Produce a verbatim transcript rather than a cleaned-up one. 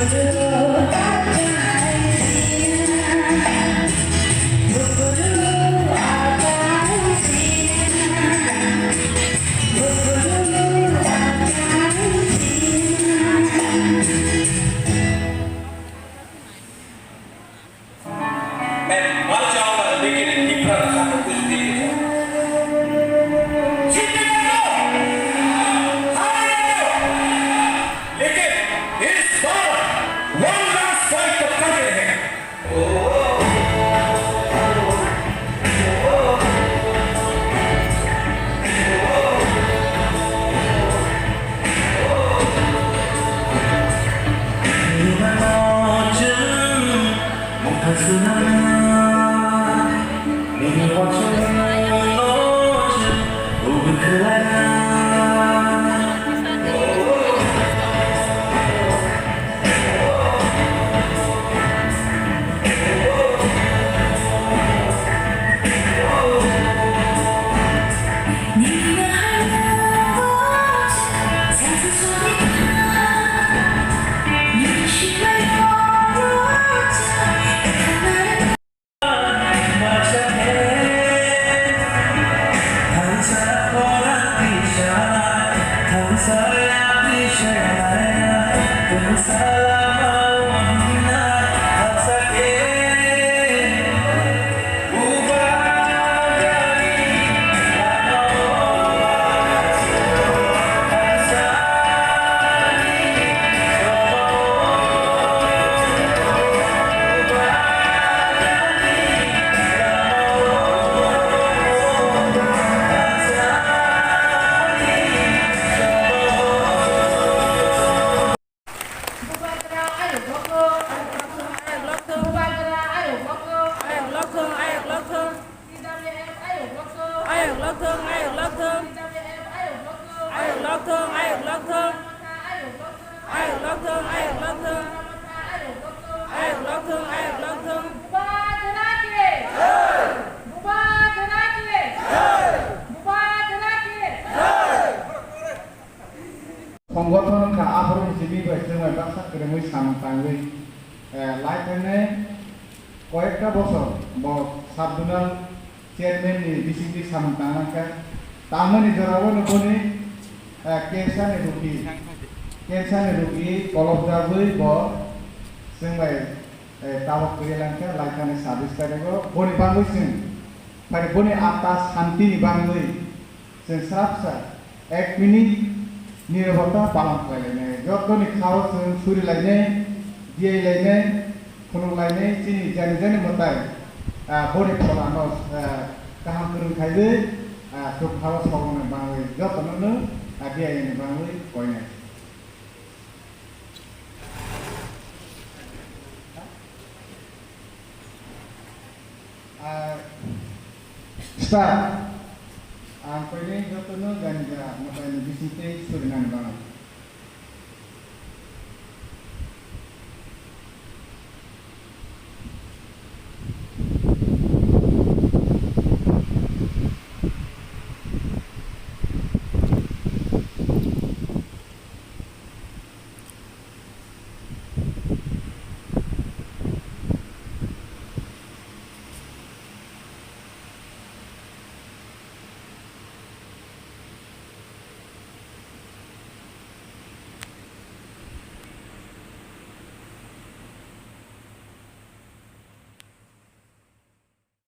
मैं मर जाऊंगा, लेकिन इब्रत खातिर कुछ दे के जाऊंगा। जीतेगा तो, हारेगा तो, लेकिन इस बार one last fight तो करके रहेगा। Bubagra ayok lokthong, ayok lokthong. Bubagra ayok lokthong, ayok lokthong, ayok lokthong. T W F ayok lokthong, ayok lokthong, ayok lokthong. T W F ayok lokthong, ayok lokthong, ayok lokthong. Ayok lokthong, ayok lokthong. Ayok lokthong, ayok lokthong. Bubagra ki jai. Bubagra ki jai. Bubagra ki jai. Songgothon wngkha aphuru simi bai chwng bai baksa kwrwngwi samung tangwi, eh, lai phainai koyekta bosor bo sub zonal chairman ni bisingtwi samung tanglankha. Tangmani jorao no boni, eh, cancer ni rugi, cancer ni rugi kolobjagwi bo chwng bai, eh, tabuk kwrwi langkha, lai thani sabis tarigo. Boni bagwi chwng, phai boni atma shanti ni bagwi chwng swrapsa ek minute nirobota palon khlai lainai. Jotoni khao chwng suri lainai, diyai lainai, phunuk lainai, chini jani jani mwtai, ah, boni pholano, ah, kaham kwrwng khaiwi, ah, thuk pharo sogwna bagwi jotono no, ah, diyai ni bagwi koinai. Ah, start. Ang koinai jotono jani ja mwtai ni bisingtwi surinani bagwi.